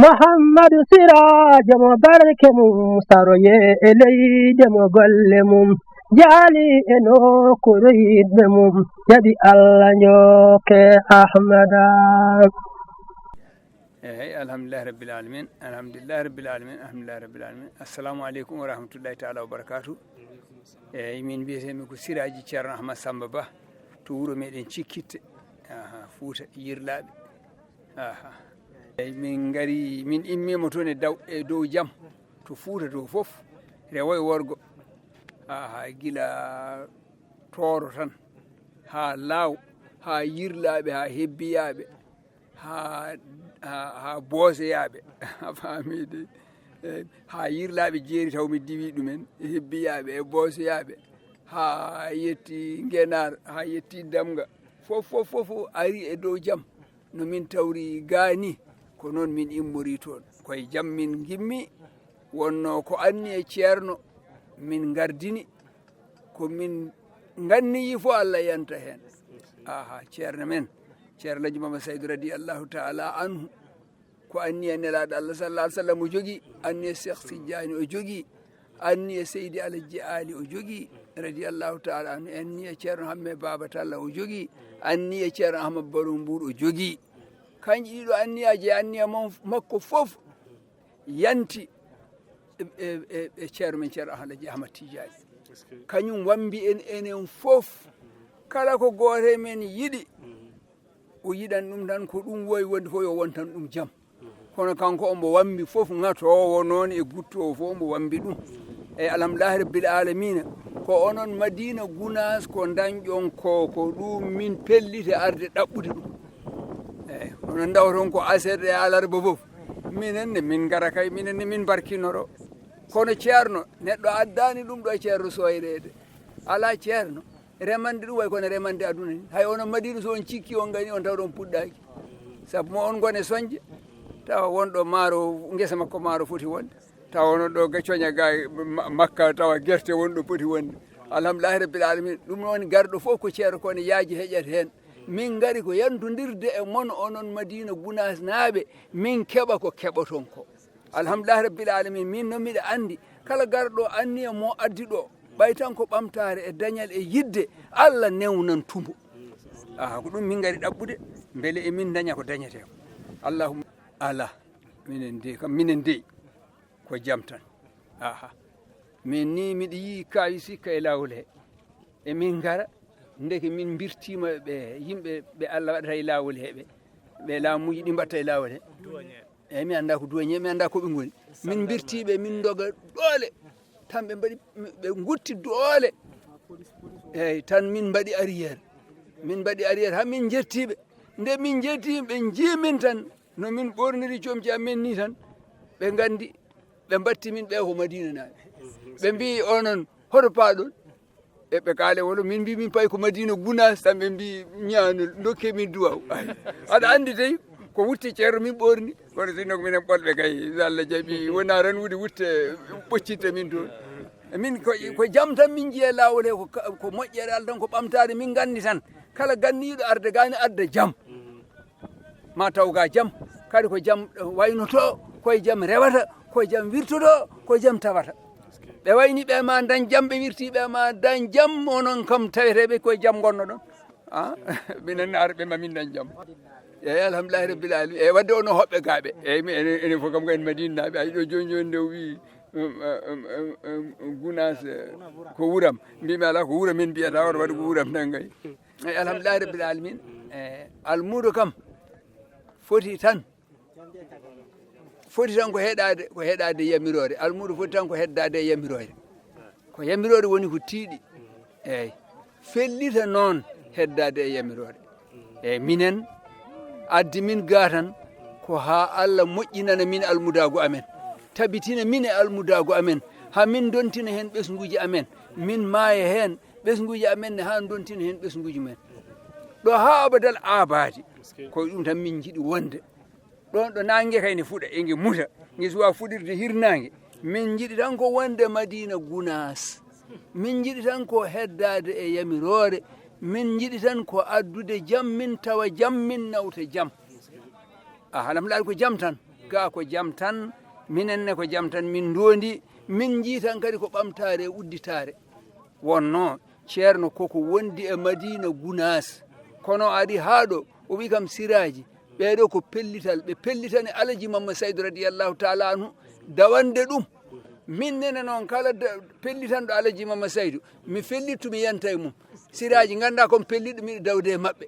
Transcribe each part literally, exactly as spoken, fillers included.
Muhammadu Siraajo mo barke mum saroye e leyde mo golle mum jaali e nokkuure yiɗɓe mum jaɓi Allah njokke Ahmada. Eyyi, alhamdulillahi rabbil alamin, alhamdulillahi rabbil alamin, alhamdulillahi rabbil alamin. Assalamu aleykum wa rahmatullahi taala wa barakatuh. Eyyi, min mbiyetemi ko Siraaji Ceerno Ahmad Samba Ba to wuro meɗen Cikkitte. Aha, Fuuta Yirlaaɓe. Aha. Eyyi, min ngari, min immima toon e daw e dow jam to Fuuta to fof, rewo e worgo. Aha, gila Tooro tan haa Laaw, haa Yirlaaɓe, haa Hebbiyaaɓe, haa haa haa Boosoyaaɓe. A faamii de. Eyyi, haa Yirlaaɓe jeeri taw mi diwii ɗumen, e Hebbiyaaɓe, e Boosoyaaɓe, haa yetti Ngenaar, haa yetti Damga. Fof fof fof ari e dow jam. No min tawri gaa ni, ko noon min immori toon. Ko e jam min ngimmi, wonno ko anniya Ceerno min ngardini, ko min nganniyi fof Allah yanta heen. Aha, Ceerno men, Ceerno Alhaji Mama Saydu radiyallahu taala anhu, ko anniya Nelaaɗo Allah sallallahu alaihi wasallam o jogii, anniya Cheikh Siddiani o jogii, anniya Seydi Alhaji Ali o jogii, radiyallahu taala anhu, anniya Ceerno Hamme Baaba Talla o jogii, anniya Ceerno Ahmad Baro Mbuur o jogii. Kanƴi ɗiɗo anniyaaji e anniya mon- makko fof yanti e- e e- e Ceerno men Ceerno Alhaji Ahmad Tijaani. Kañum wambi en enen fof. Kala ko gooto e men yiɗi, o yiɗan ɗum tan, ko ɗum wowi wonde fof yo won tan ɗum jam. Kono kanko omo wambi fof, ŋatoowo noon e guttoowo fof omo wambi ɗum. Eyyi, alhamdulillahi rabbil alamina. Ko onon Madina Gunaas ko dañɗon ko, ko ɗum min pelliti arde ɗaɓɓude ɗum. Eyyi, onon ndawton ko aset e alarba fof. Minen ne min ngara kay, minen ne min barkinoro. Kono Ceerno, neɗɗo addaani ɗum ɗo Ceerno soyreede. Alaa Ceerno, remande ɗum way kono remande aduna ni. Hay onon Madina, so on cikki on ngani, on tawɗon puɗɗaaki. Sabu mo on ngone soñde, tawa wonɗo maaro, ngesa makko maaro foti wonde. Tawa onon ɗo ga coña ga ma- makka, tawa gerte wonɗo poti wonde. Alhamdulillahi rabbil alamin. Ɗum noon garɗo fof ko ceero, kono yaaji heƴat heen. Min ngari ko yantondirde e mon onon Madina Gunaasnaaɓe, min keɓa ko keɓoton ko. Alhamdulillahi rabbil alamin. Min noon miɗa anndi kala garɗo anniya mo addi ɗo, ɓay tan ko ɓamtaare e dañal e yiɗde, Allah newnan tumbo. Aha, ko ɗum min ngari ɗaɓɓude, mbele emin daña ko dañetee ko. Allahumma ala. Minen dey kam, minen dey ko jam tan. Aha. Min ni miɗo yii kaawi sikka e laawol he. Emin ngara, ndeke min mbirtiima ɓe yimɓe ɓe Allah waɗata e laawol he ɓe. Ɓe laamuuji ɗi mbaɗta e laawol he. Eyyi, mi annda ko duwañe, mi annda ko ɓe ngoni. Min mbirtiiɓe, min ndoga doole. Tan ɓe mbaɗi, ɓe ngutti doole. Eyyi, tan min mbaɗi arrière. Min mbaɗi arrière, haa min njettiiɓe. Nde min njettiiɓe, ɓe njii min tan, no min ɓorniri comci amen ni tan, ɓe nganndi, ɓe mbatti min ɓe ko Madina naaɓe. Ɓe mbii, "Onon, hoto paaɗon?" E ɓe kaale wolo, min mbii, "Min payi ko Madina Gunaas," tan ɓe mbii, "Ñaanol, ndokkee min duwaaw." Aɗa anndi dey, ko wutte ceerno min ɓorni, kono sinno ko minen ɓolɓe kay, so Allah jaɓi, wonaa tan wude wutte ɓoccitta min toon. E min ko, ko jam tan min njiya laawol he, ko ka- ko moƴƴere Allah tan, ko ɓamtaare min nganndi tan. Kala ganniiɗo arde gaani adda jam. Ma taw ga jam, kadi ko jam waynoto, ko e jam rewata, ko e jam wirtoto, ko e jam tawata. Ɓe wayni ɓe ma dañ jam, ɓe wirti ɓe ma dañ jam, onon kam taweteɓe ko e jam ngonnoɗon. Ah, minen ar ɓe ma min dañ jam. Eyyi, alhamdulillahi rabbil alamin. Eyyi, wadde ono hoɓɓe gaɓe. Eyyi, mi enen, enen fof kam ko en Madina naaɓe. Ay ɗo joni joni nde o wi, um, um, um, um, um, Gunaas, eh, ko wuram. Mbimi ala ko wuram min mbiyata, oto waɗ ko wuram tan kay. Eyyi, alhamdulillahi rabbil alamin. Eh, almuudo kam foti tan, foti tan ko heɗade, ko heɗade yamiroore. Almuudo foti tan ko heddade e yamiroore. Ko yamiroore woni ko tiiɗi. Eyyi. Fellita noon heddade e yamiroore. Eyyi, minen addi min ga tan ko haa Allah moƴƴinana min almudaagu amen. Tabitina min e almudaagu amen. Haa min ndontina heen ɓesnguuji amen. Min maaya heen, ɓesnguuji amen ne haa ndontina heen ɓesnguuji men. Ɗo haa abadal abaadi. Ko ɗum tan min njiɗi wonde. Ɗon ɗo naange kay ne fuɗa, e nge muta, nge suwa fuɗirde hirnaange. Min njiɗi tan ko wonde Madina Gunaas. Min njiɗi tan ko heddaade e yamiroore. Min njiɗi tan ko addude jam, min tawa jam, min nawta jam. Ah, alhamdulillahi ko jam tan. Gaa ko jam tan, minen ne ko jam tan, min ndoondi, min njii tan kadi ko ɓamtaare e udditaare. Wonnoo, Ceerno koko wondi e Madiina Gunaas, kono o ari haa ɗo, o wi kam, "Siraaji, ɓee ɗoo ko pellital, ɓe pellitani Alaji Mamma Saydu radiyallahu taala anhu dawande ɗum. Min nene noon, kala da-, pellitanɗo Alaji Mamma Saydu, mi fellittu, mi yanta e mum. Siraaji, nganndaa kon pelliɗo, miɗo dawde e maɓɓe."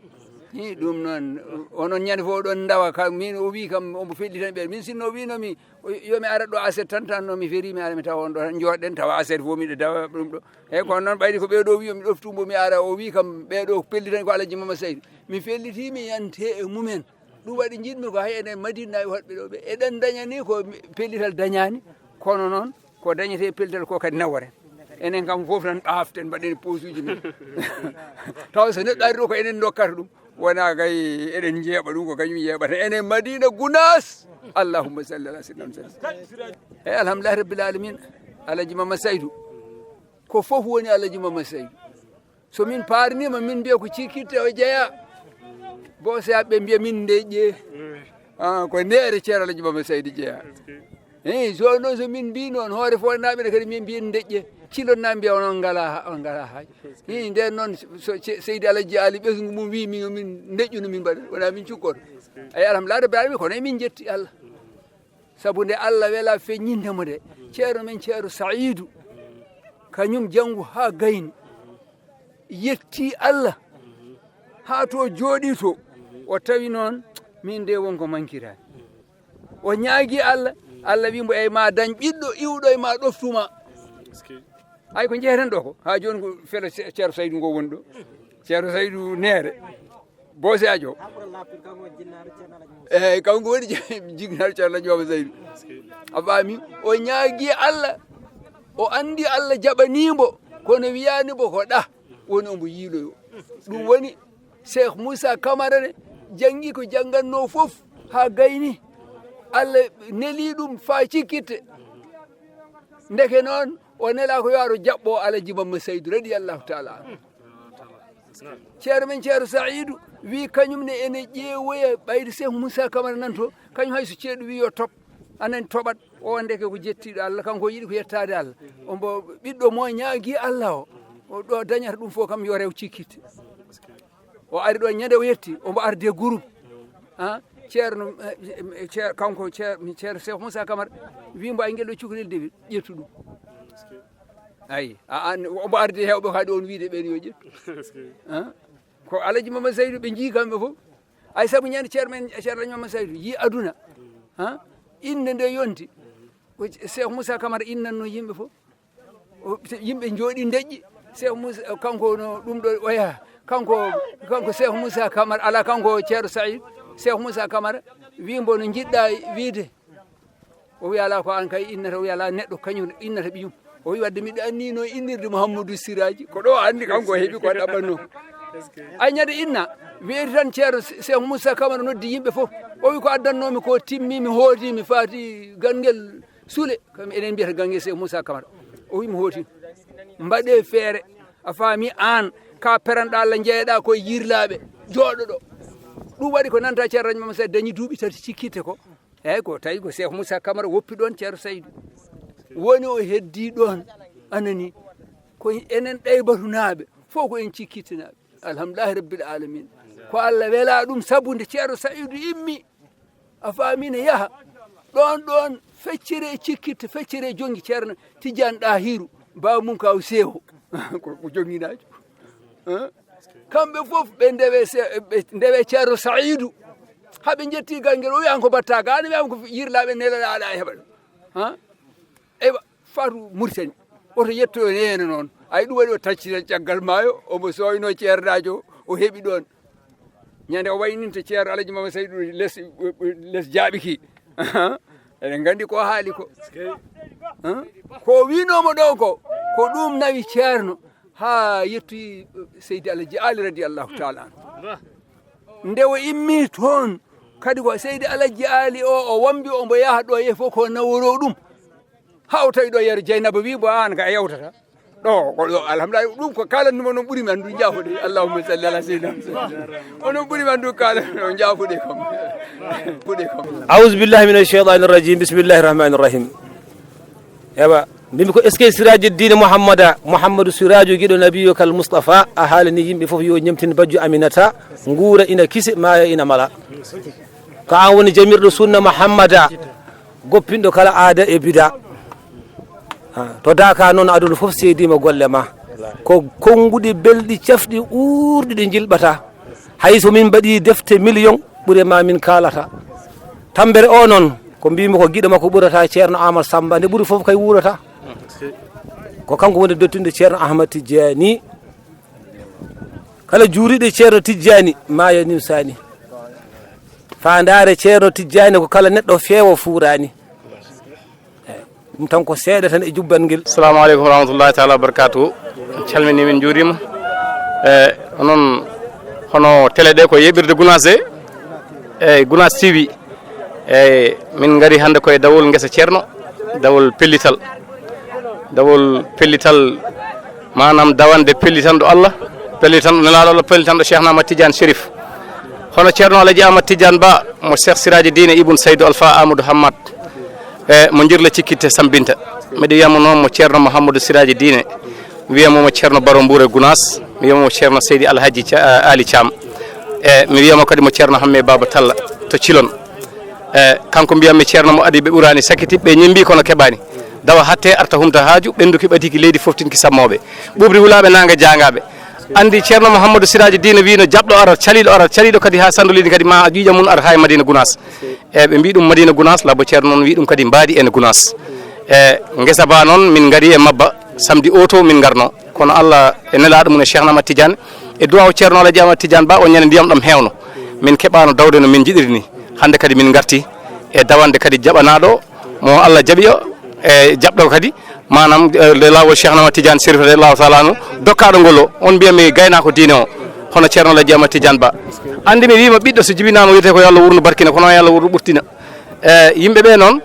Hi, ɗum noon, onon ñande fof oɗon ndawa, kam min o wi kam omo fellitani ɓe. Min sinno o wino mi, o, yo mi ara ɗo aset tan, tan no mi feri, mi ara mi tawa on ɗo tan, jooɗɗen, tawa aset fof miɗo dawa ɗum ɗo. Eeyi, kono noon ɓayri ko ɓee ɗoo wi yo mi ɗoftu mbo mi ara, o wi kam ɓee ɗoo pellitani ko Alaji Mamma Saydu. Mi felliti, mi yante e mumen. Ɗum waɗi njiɗmi ko hay enen Madinaaɓe hoɗɓe ɗo ɓe, eɗen ndañani ko pellital dañaani, kono noon ko dañetee pellital ko kadi naworen. Enen kam fof tan ɓaaften, mbaɗen posuuji men. Tawa so neɗɗo ari ɗo ko enen ndokkata ɗum, wonaa kay eɗen njeeɓa ɗum, ko kañum yeeɓata. Enen Madiina Gunaas, allahumma salli ala sayyidina Muhammad. Eeyi, alhamdulillahi rabbil alamin. Alaji Mamma Saydu, ko fof woni Alaji Mamma Saydu. So min paarniima, min mbiya ko cikkitte o jeyaa. Booseyaɓe ɓe mbiya min ndeƴƴe. Ah, ko neere Ceerno Alaji Mamma Saydu jeyaa. Eyi, so noon, so min mbii noon, hoore Fooynaɓe ne kadi min mbiya ndeƴƴe. Cilon na mbiya onon ngala ha-, on ngala haaj. Eyi, nden noon, so ce-, Seydi Alaji Ali ɓesngu mum wi min, min ndeƴƴu no min mbaɗa, wona min cukkoto. Eyi, alhamdulillah rabbil alamin, kono emin jetti Allah. Sabu nde Allah wela feññinde mo nde, ceerno men Ceerno Sayidu, kañum janngu haa gayni, yetti Allah haa to jooɗi to, o tawi noon min de wonko mankiraani. O ñaagi Allah, Allah wi mbo, "Eyi, ma dañ ɓiɗɗo iwɗo e ma, ɗoftuma." Ay ko jeyaten ɗo ko, haa jooni ko felo Ce-, Ceerno Saydu ngo woni ɗo. Ceerno Saydu Neere, Boose Ajo. Eyyi, kanko woni jinnaɗo Ceerno Alaji Mamma Saydu. A faami? O ñaagi Allah, o andi Allah jaɓani mbo, kono wiyani mbo ko ɗa woni omo yiiloyo. Ɗum woni Cheikh Moussa Camara ne janngi ko jannganno fof haa gayni. Allah neli ɗum faa cikkitte. Ndeke noon, o nela ko yo aro jaɓɓo Alaji Mamma Saydu radiyallahu taala anhu. Ceerno men Ceerno Sayidu wi kañum ne ene ƴeewoya ɓayde Cheikh Moussa Camara nan to, kañum hay so ceeɗu wi yo toɓ, anan toɓat. O ndeke ko jettiɗo Allah, kanko o yiɗi ko yettaade Allah. O mbo ɓiɗɗo mo ñaagi Allah o, o ɗo dañata ɗum fof kam yo rew cikkitte. O ari ɗo ñande o yetti, omo arde groupe. Ha? Ceerno, eh, eh, Ceer-, kanko Ceer-, Ceerno Cheikh Moussa Camara wi mbo ay ngel ɗo cukalel de ƴettu ɗum. Ayi, a an, omo arde hewɓe kadi on wiide ɓen yo ƴettu. Ha? Ko Alaji Mamma Saydu ɓe jii kamɓe fof. Ay sabu ñande ceerno men, Ceerno Alaji Mamma Saydu yii aduna. Ha? Innde nde yonti. Ko Cheikh Moussa Camara innanno yimɓe fof. O, te yimɓe njooɗi ndeƴƴi. Cheikh Moussa, kanko no ɗum ɗo oya. Kanko, kanko Cheikh Moussa Camara, ala kanko Ceerno Saïd. Cheikh Moussa Camara wi mbo no njiɗɗa wiide. O wi ala ko an kay innata, o wi ala neɗɗo kañum innata ɓiyum. O wi wadde miɗo anni no innirde Mouhamadou Siraji. Ko ɗo anndi kanko heɓi ko ɗaɓɓanno. Ay ñande inna, weeti tan Ceerno Cheikh Moussa Camara noddi yimɓe fof. O wi ko addannomi ko timmi, mi hooti, mi faati gangel Sule, kam enen mbiyata Gange Seeku Moussa Camara. O wi mi hooti. Mbaɗee feere. A faami aan, ka peranɗo Allah, njeyeɗaa koye yirlaaɓe, jooɗoɗo. Ɗum waɗi ko nanta Ceerno Rajo Mama Saïd dañi duuɓi tati cikkitte ko. Eeyi ko tawi ko Seeku Moussa Camara woppi ɗoon Ceerno Saydu. Woni o heddii ɗoon, anani. Ko enen ɗaybatunaaɓe, fof ko en cikkittinaaɓe. Alhamdulillahi Rabbil Alamin. Ko Allah wela ɗum sabu nde Ceerno Saydu immi. A faami ne yaha. Ɗoon, ɗoon feccere e cikkitte, feccere e jonngi Ceerno Tijaan Ɗahiru, baa mum kaw Seeho. Ko, ko jonnginaajo. Hein? Kamɓe fof ɓe ndewe se-, ɓe ndewe Ceerno Sayidu. Haa ɓe njetti Gangel, o wiya ko mbaɗta ga, an wiya ko yirlaaɓe nelaɗaa aɗa heɓa ɗum. Hein? Eywa, Faatu Muritani. Oto yetto neene noon. Ay ɗum waɗi o taccita caggal maayo, omo sooyno ceernaajo, o heɓi ɗoon. Ñande o wayninta Ceerno Alaji Mama Saydu les, les jaaɓi ki. Eɗen nganndi ko haali ko. Ko wiinoomo ɗo ko, ko ɗum nawi Ceerno haa yettoyi Seydi Alaji Ali radiyallahu taala anhu. Nde o immi toon, kadi ko Seydi Alaji Ali o, o wambi omo yaha ɗo e fof ko naworo ɗum. Haa o tawi ɗo yeru Jeynaba wi mbo aan ka a yawtata. Ɗo, ko ɗo, alhamdulillah, ɗum ko kaalanmi on, on ɓuri mi anndu, jaafuɗe. Allahumma salli ala sayyidina Muhammad. On, on ɓuri mi anndu, kaala, on jaafuɗe kam. Fuɗe kam. A'udhu billahi minash shaytanir rajim. Bismillahir rahmanir rahim. Ewa, mbimi ko, est-ce que Siraji Dine Muhammada, Muhammadu Siraju giɗo Nabiyo kal Mustafa, a haalani yimɓe fof yo ñemtin bajjo Aminata, nguura ina kise, maaya ina mala. Ko an woni jamirɗo sunna Muhammada, goppinɗo kala aada e bida. Ha, to Daaka noon, aduna fof seediima golle ma. Ko konnguɗi belɗi, cafɗi, uurɗi ɗi njilɓata. Hay so min mbaɗi defte million, ɓure ma min kaalata. Tambere o noon, ko mbimi ko giɗo makko ɓurata Ceerno Amadou Samba, nde ɓuri fof kay wuurata. Ko kanko woni dottinɗo Ceerno Ahmad Tijjani. Kala juuriɗo Ceerno Tijjani, maaya nimsaani. Faandaare Ceerno Tijjani ko kala neɗɗo feewa fuuraani. Ɗum tan ko seeɗa tan e jubbangel. Assalamu aleykum wa rahmatullahi taala wa barakatuhu. En calmini, min njuurima. E onon, hono télé ɗe ko yeɓirde Gunaas de, e Gunaas T V. Eyyi, min ngari hannde koye dawol ngesa Ceerno, dawol pellital. Dawol pellital, maanaam dawande pellitanɗo Allah, pellitanɗo Nelaaɗo Allah, pellitanɗo Cheikh Ahmad Tidiane Chérif. Hono Ceerno Alaji Ahmad Tidiane Ba, mo Cheikh Siraji Diine Ibn Saydu Alfa Amadou Hammad, e mo Njirla Cikkitte Sambinta. Miɗo wiyamo noon mo Ceerno Mouhamadou Siraji Diine, mi wiyamo mo Ceerno Baro Mbuure Gunaas, mi wiyamo mo Ceerno Seydi Alhaji Ca-, Ali Thiam. E mi wiyamo kadi mo Ceerno Hamme Baba Talla to Cilon. E kanko mbiyammi Ceerno mo adi ɓe ɓurani sakiti, ɓe ñembi kono keɓani. Dawa hatte arta humta haaju, ɓenduki ɓadiki leydi foftinki sammooɓe. Ɓuuɓri wulaaɓe naanga jaangaaɓe. Anndi Ceerno Mouhamadou Siraji Diine wino jaɓɗo arat, caliiɗo arat, caliiɗo kadi haa sandolini kadi ma ƴiiƴam mum ar haa e Madina Gunaas. E ɓe mbi ɗum Madina Gunaas, labbo Ceerno noon wi ɗum kadi mbaadi en Gunaas. E ngesa ba noon min ngari e mabba, samedi o to min ngarno. Kono Allah e nelaaɗo mum e Cheikh Ahmad Tidiane, e duwaaw Ceerno Alaji Ahmad Tidiane Ba, o ñande ndiyam ɗam heewno. Min keɓaano dawde no min njiɗiri ni. Hannde kadi min ngarti e dawande kadi jaɓanaaɗo mo Allah jaɓi o, e jaɓɗo kadi, maanaam, e, nde laawol Cheikh Ahmad Tidiane Chérif radiyallahu taala anhu, dokkaaɗo ngol o, on mbiyami gaynaako diine o, hono Ceerno Alaji Ahmad Tidiane Ba. Anndi mi wiima ɓiɗɗo so jibinaama wiyetee ko yo Allah wurnu barkina, kono yo Allah wurnu ɓurtina. E yimɓe ɓe noon,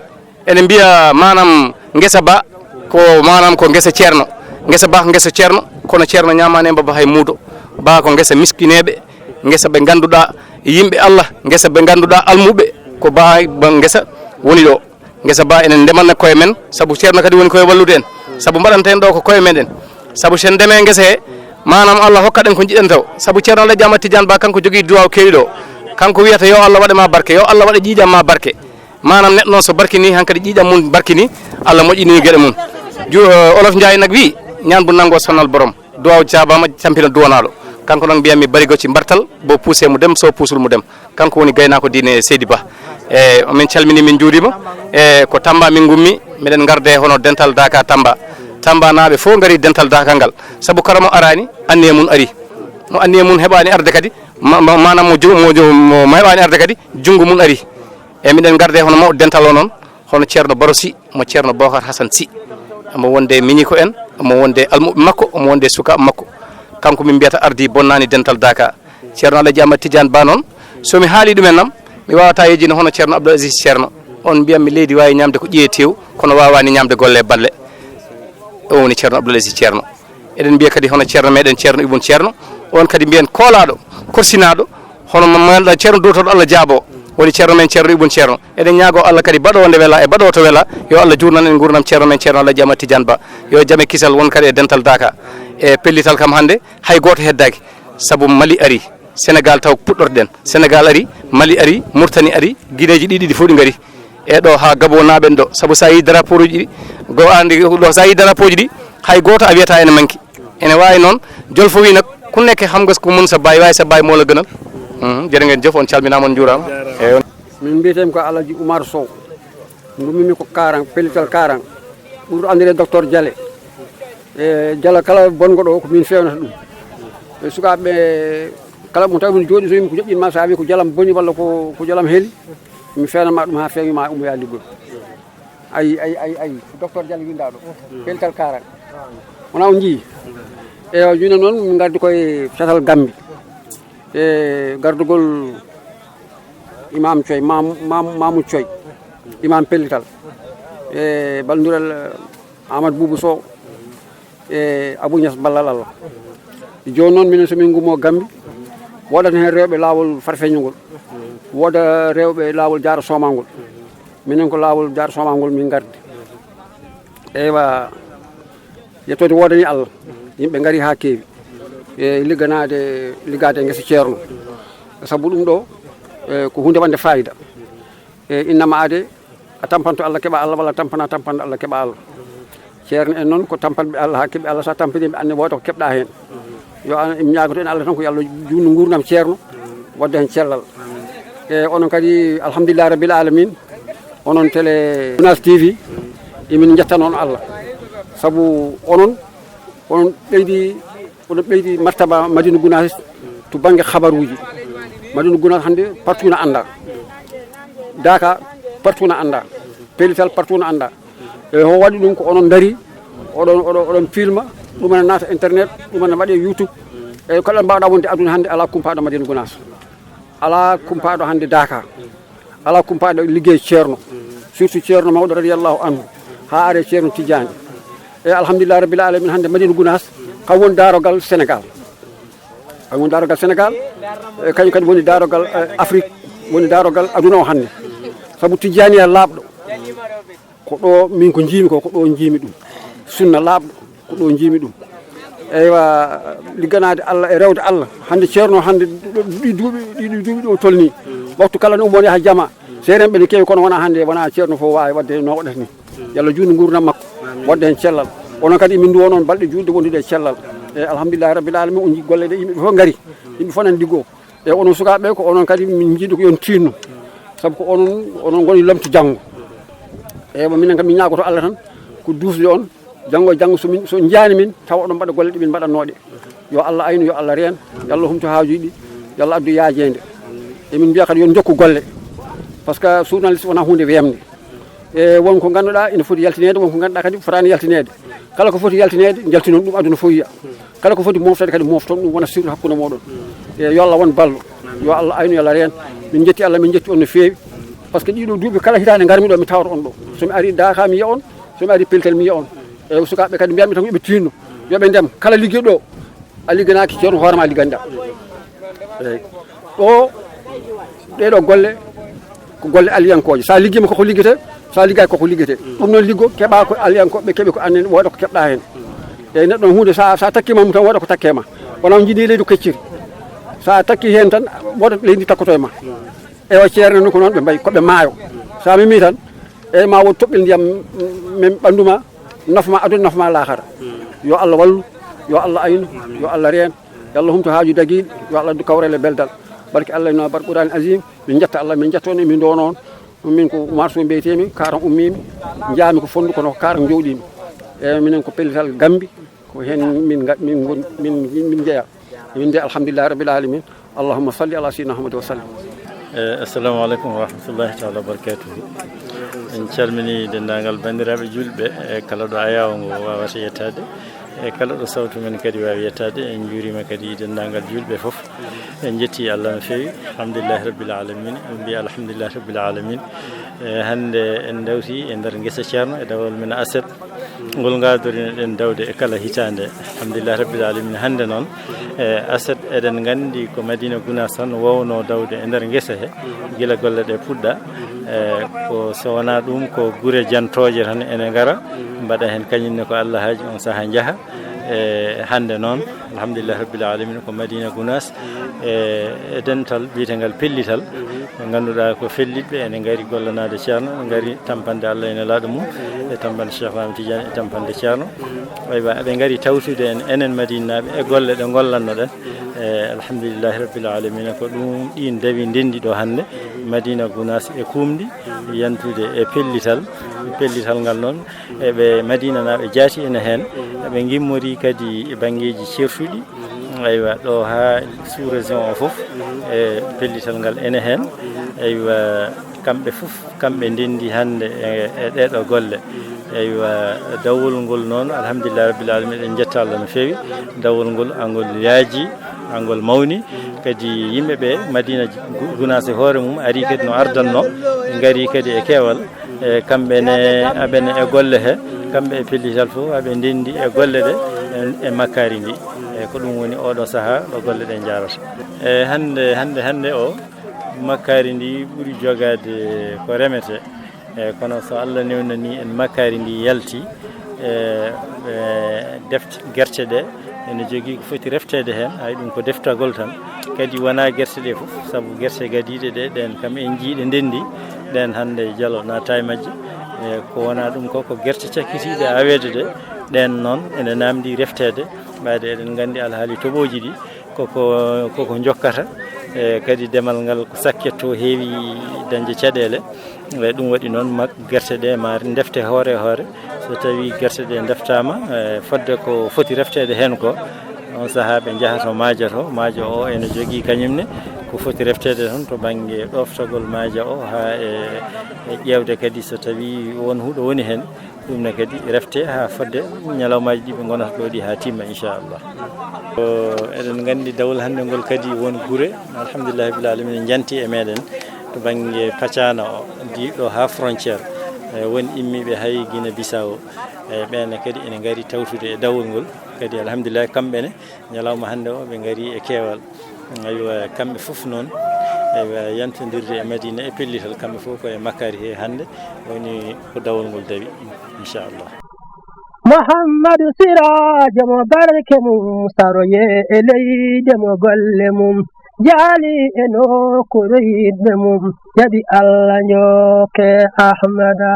ene mbiya maanaam ngesa ba ko maanaam ko ngesa Ceerno, ngesa ba ko ngesa Ceerno, kono Ceerno ñaamaani e mbabba hay muudo. Ba ko ngesa miskineeɓe, ngesa ɓe ngannduɗaa yimɓe Allah, ngesa ɓe ngannduɗaa almuɓe, ko ba, ba ngesa woni ɗo. Ngesa ba enen ndemanna koye men, sabu Ceerno kadi woni koye wallude en, sabu mbaɗanta en ɗo ko koye meɗen. Sabu sen ndeme ngesa he, maanaam Allah hokka ɗen ko njiɗen taw. Sabu Ceerno Alaji Ahmad Tidiane Ba kanko jogii duwaaw keeriɗo. Kanko wiyata yo Allah waɗe ma barke, yo Allah waɗe ƴiiƴam ma barke. Maanaam neɗɗo noon so barkini, hankadi ƴiiƴam mum barkini, Allah moƴƴini geɗe mum. Ju-, eh, Olof Njaay nag wi, ñaan bu nangoo sonal borom. Duwaaw jaabaama, tampina duwanaaɗo. Kanko noon mbiyammi barigo ci mbartal, bo puuse mu dem, so puusul mu dem. Kanko woni gaynaako diine Seydi Ba. E, min calmini, min njuurima. E, ko Tamba min ngummi, miɗen ngarde hono dental Daaka Tamba. Tamba naaɓe fof ngari dental Daaka ngal. Sabu kala mo araani, anniya mum ari. Mo anniya mum heɓaani arde kadi, ma, ma, maanaam mo ju-, mo ju-, mo, mo heɓaani arde kadi, junngo mum ari. E miɗen ngarde hono mawɗo dental o noon, hono Ceerno Baro Sy, mo Ceerno Bokar Hasan Sy. Omo wonde miñiko en, omo wonde almuɓe makko, omo wonde sukaaɓe makko. Kanko min mbiyata ardii bonnaani dental Daaka. Ceerno Alaji Ahmad Tidiane Ba noon, so mi haali ɗumen nam, mi waawata yejjinde hono Ceerno Abdoul Aziz Ceerno. On mbiyammi leydi waawi ñaamde ko ƴiye tew, kono waawaani ñaamde golle e balle. O woni Ceerno Abdoul Aziz Ceerno. Eɗen mbiya kadi hono ceerno meɗen Ceerno Ibun Ceerno, on kadi mbiyen koolaaɗo, korsinaaɗo, hono mo ngannduɗaa Ceerno duwotooɗo Allah jaabo, woni ceerno men Ceerno Ibun Ceerno. Eɗen ñaago Allah kadi baɗoowo nde wela e baɗoowo to wela, yo Allah juurnan en nguurndam ceerno men Ceerno Alaji Ahmad Tidiane Ba. Yo jam e kisal won kadi e dental Daaka. E pellital kam hannde, hay gooto heddaaki, sabu Mali ari, Senegal taw puɗɗorɗen. Senegal ari, Mali ari, Murtani ari, gineeji ɗiɗi ɗi fof ɗi ngari. E ɗo haa Gabon naaɓen ɗo, sabu so a yii drapeau uji ɗi, go andi ɗo so a yii drapeau ji ɗi, hay gooto a wiyata ene manki. Ene waawi noon, jolfo wi nak, ku nekk xam nga ko mën sa baay, waaye sa baay moo la gënal. Mhm, jërë ngeen jëf, on calminaama, on njuuraama. Eeyo. Min mbiyetee ko Alaji Oumar Sow. Ngummimi ko Karang, pellital Karang. Ɓurɗo anndire docteur Dialé. E Diallo kala bonngo ɗo, ko min feewnata ɗum. E sukaaɓe, kala mo tawi min jooɗi, so yimɓe ko joƴƴin ma, so a wi ko jalam boni walla ko, ko jalam heli, mi feewnanma ɗum haa feewi ma ummo yaa liggoy. Ayi, ayi, ayi, ayi, ko docteur Diallo winndaaɗo. Pellital Karang. Wona on njii? Eewa, jooni noon min ngardi koye catal Gambi. E gardugol Imam Coy, Mam-, Mam-, Mamoudou Coy, Imam Pellital. E ballondiral, eh, Amadou Boubou Sow. E Abou Niass ballal Allah. Jooni noon, minen so min ngummoo Gambi, woodata heen rewɓe laawol farfeñño ngol, wooda rewɓe laawol jaara sooma ngol. Minen ko laawol jaara sooma ngol min ngardi. Eywa, yettoode woodani Allah, yimɓe ngari haa keewi. E ligganaade, liggaade e ngesa Ceerno. Sabu ɗum ɗo, e, ko huunde wonde faayida. E innama aade, a tampanto Allah keɓa Allah, walla a tampana tampanɗo Allah keɓa Allah. Ceerno en noon ko tampanɓe Allah haa keɓi Allah, so a tampini ɓe, anne wooda ko keɓɗa heen. Yo an, mi ñaagoto en Allah tan ko yo Allah juutnu nguurndam Ceerno, wadda heen cellal. E onon kadi, alhamdulillahi rabbil alamin, onon télé Gunaas T V, emin njettana on Allah. Sabu onon, onon ɓeydi, oɗon ɓeydi martaba Madina Gunaas to bannge habaruuji. Madina Gunaas hannde partout na annda. Daaka partout na annda. Pellital partout na annda. E ho waɗi ɗum ko onon ndari, oɗon, oɗon, oɗon filma, ɗum ene naata internet, ɗum ene waɗe YouTube. E kala mbaawɗa wonde aduna hannde, alaa kumpaaɗo Madina Gunaas. Alaa kumpaaɗo hannde Daaka. Alaa kumpaaɗo liggey Ceerno. Surtout Ceerno mawɗo radiyallahu anhu. Haa are Ceerno Tijjaani. E alhamdulillahi rabbil alamin, hannde Madina Gunaas kam woni daarogal Senegal. Kam woni daarogal Senegal. E kañum kadi woni daarogal, e, Afrique, woni daarogal aduna o hannde. Sabu Tijjaaniya laaɓɗo. Ko ɗo min ko njiimi ko, ko ɗo njiimi ɗum. Sunna laaɓɗo, ko ɗo njiimi ɗum. Eywa, ligganaade Allah e rewde Allah. Hannde Ceerno, hannde ɗi duuɓi, ɗi duuɓi ɗo tolni. Waktu kala ne ummo yaha jama. Seerenɓe ne keewi, kono wonaa hannde, wonaa Ceerno fof waawi waɗde no waɗata ni. Yo Allah juutnu nguurndam makko. Wadde heen cellal. Onon kadi min nduwono on balɗe juutɗe wondude e cellal. E alhamdulillahi rabbil alamin, on njii golle ɗe yimɓe fof ngari. Yimɓe fof nan liggoo. E onon sukaaɓe, ko onon kadi min njiɗi ko yon tiinno. Sabu ko onon, onon ngoni lomto janngo. Eywa, minen kam min ñaagoto Allah tan ko duusde on. Janngo e janngo so min, so njiyaani min, tawa oɗon mbaɗa golle ɗe min mbaɗatnoo ɗe. Yo Allah aynu, yo Allah reen, yo Allah humto haajuuji ɗi, yo Allah addu yaajeende. Emin mbiya kadi yo njokku golle. Par ce que journaliste wonaa huunde weemde. E won ko ngannduɗaa ina foti yaltineede, won ko ngannduɗaa kadi fotaani yaltineede. Kala ko foti yaltineede, njaltinon ɗum aduna fof yiya. Kala ko foti moofteede kadi moofton ɗum wona sirru hakkunde mooɗon. E yo Allah won ballo. Yo Allah aynu, yo Allah reen. Min njetti Allah, min njetti on no feewi. Par ce que ɗiɗo duuɓi kala hitaande ngarmi ɗo mi tawata on ɗo. So mi ari Daaka mi yiya on, so mi ari Pellital mi yiya on. E sukaaɓe kadi mbiyatmi tan ko yoɓe tiinno. Yoɓe ndem kala liggeeɗo ɗo. A ligganaaki Ceerno, hoore ma ligganɗa. Eyi. Ɗo, ɗee ɗo golle, ko golle aliyankooje. So a liggiima koko liggete, so a liggaaki koko liggete. Ɗum noon liggo, keɓa ko aliyankooɓe keɓi ko annen, wooda ko keɓɗa heen. Eyi, neɗɗo noon huunde, sa, sa takkiima mum tan, wooda ko takkee ma. Wona on njiɗi leydi ko kecciri. Sa takki heen tan, wooda leydi takkoto e ma. Ewa, Ceerno noon ko noon ɓe mbayi, ko ɓe maayo. Sa memi tan, eyi, ma won toɓɓel ndiyam, mm, men ɓanndu ma, nafa ma aduna, nafa ma laakara. Yo Allah wallu, yo Allah aynu, yo Allah reen. Yo Allah humto haaju dagiiɗi, yo Allah addu kawrel e beldal. Barke Allah no barke Qur'an Azim, min njetta Allah, min njetta on, min ndono on. Ɗum min ko Oumar Sow mbiyetee-mi, Kaarang ummii-mi, njaami ko Fonndu, kono ko Kaarang njooɗii-mi. E minen ko pellital Gambi, ko heen min nga-, min ngon-, min, min njeyaa. Min mbiya alhamdulillahi rabbil alamin. Allahumma salli ala sayyidina Muhammad wa sallim. Eh, assalamu aleykum wa rahmatullahi taala wa barakatuhu. En calminii denndaangal banndiraaɓe juulɓe, e kala ɗo ayaawo ngo waawata yettaade. E kala ɗo sawtu men kadi waawi yettaade, en njuuriima kadi denndaangal juulɓe fof. En njettii Allah no feewi, alhamdulillahi rabbil alamin, en mbiya alhamdulillahi rabbil alamin. E hannde en ndawtii e nder ngesa Ceerno e dawol men aset, ngol ngaadoriino-ɗen dawde e kala hitaande, alhamdulillahi rabbil alamin. Hannde noon, e aset eɗen nganndi ko Madina Gunaas tan woownoo dawde e nder ngesa he, gila golle ɗe puɗɗa. E ko so wonaa ɗum, ko gure jantooje tan ene ngara, mbaɗa heen kañum ne ko Allah haaji, on sahaa njaha. E hannde noon, alhamdulillahi rabbil alamin, ko Madina Gunaas, e, e dental biyetengal Pellital, ɓe ngannduɗaa ko fellitɓe ene ngari gollanaade Ceerno, ɓe ngari tampande Allah e Nelaaɗo mum, e tampande Cheikh Ahmed Tidiane, e tampande Ceerno. Aywa, ɓe ngari tawtude en, enen Madinaaɓe, e golle ɗe ngollanno-ɗen. E alhamdulillahi rabbil alamin, ko ɗum, ɗiin dawi ndenndi ɗo hannde, Madina Gunaas e Kuumndi, yantude e Pellital. Pellital ngal noon, eɓe Madinanaaɓe jaati ene heen, eɓe ngimmorii kadi e banngeeji ceertuɗi. Aywa, ɗo haa sous-région o fof, e pellital ngal ene heen. Aywa, kamɓe fof, kamɓe ndenndi hannde e, e ɗee ɗo golle. Aywa, dawol ngol noon, alhamdulillahi rabbil alamin, en njetta Allah no feewi. Dawol ngol, angol yaaji, angol mawni. Kadi yimɓe ɓe, Madina Gu-, Gunaas e hoore mum, ari kadi no ardanno, ngari kadi e keewal. E kamɓe ne, aɓe ne e golle he, kamɓe e pellital fof, aɓe ndenndi e golle ɗe. e makkaari ndi. E ko ɗum woni oɗo sahaa ɗo golle ɗe njaarata. E hannde hannde hannde o makkaari ndi ɓuri jogaade ko remete. E kono so Allah newnani en makkaari ndi yalti, e, e defte gerte ɗe ene jogii ko foti refteede heen. Hay ɗum ko deftagol tan, kadi wonaa gerte ɗe fof, sabu gerte gadiiɗe ɗe, ɗeen kam en njii ɗe ndenndi. Ɗeen hannde jalo naata e majje. E ko wonaa ɗum ko ko gerte cakkitiiɗe aweede ɗe, ɗeen noon ene naamndi refteede. Mbayde eɗen nganndi alhaali toɓooji ɗi koko koko jokkata. E kadi demal ngal ko sakketto heewi dañde caɗeele. E ɗum waɗi noon mak gerte ɗe ma ndefte hoore e hoore. So tawi gerte ɗe ndeftaama, e fodde ko foti refteede heen ko, on sahaa ɓe njaha to maaja to. Maaja o ene jogii kañum ne ko foti refteede toon to bannge ɗoftagol maaja o haa e e ƴeewde kadi so tawi won huɗo woni heen. Ɗum ne kadi refte haa fodde ñalawmaaji ɗi ɓe ngonata ɗo ɗi haa timma, inchallah. Eɗen nganndi dawol hannde ngol kadi won gure, alhamdulillahi rabbil alamin, janti e meɗen to bannge Pacana o, diiɗo haa frontière. E won immiiɓe hay Guinée Bissau, e ɓeene kadi ene ngari tawtude e dawol ngol. Kadi alhamdulillahi, kamɓe ne ñalawma hannde o ɓe ngari e keewal. Aywa, kamɓe fof noon, aywa, yantondirde e Madina e pellital, kamɓe fof ko e makkaari he hannde woni ko dawol ngol dawi, inchallah. Muhammadu Siraajo mo barke mum saroye e leyde mo golle mum jaali e nokkuure yiɗɓe mum, jaɓi Allah njokke Ahmada.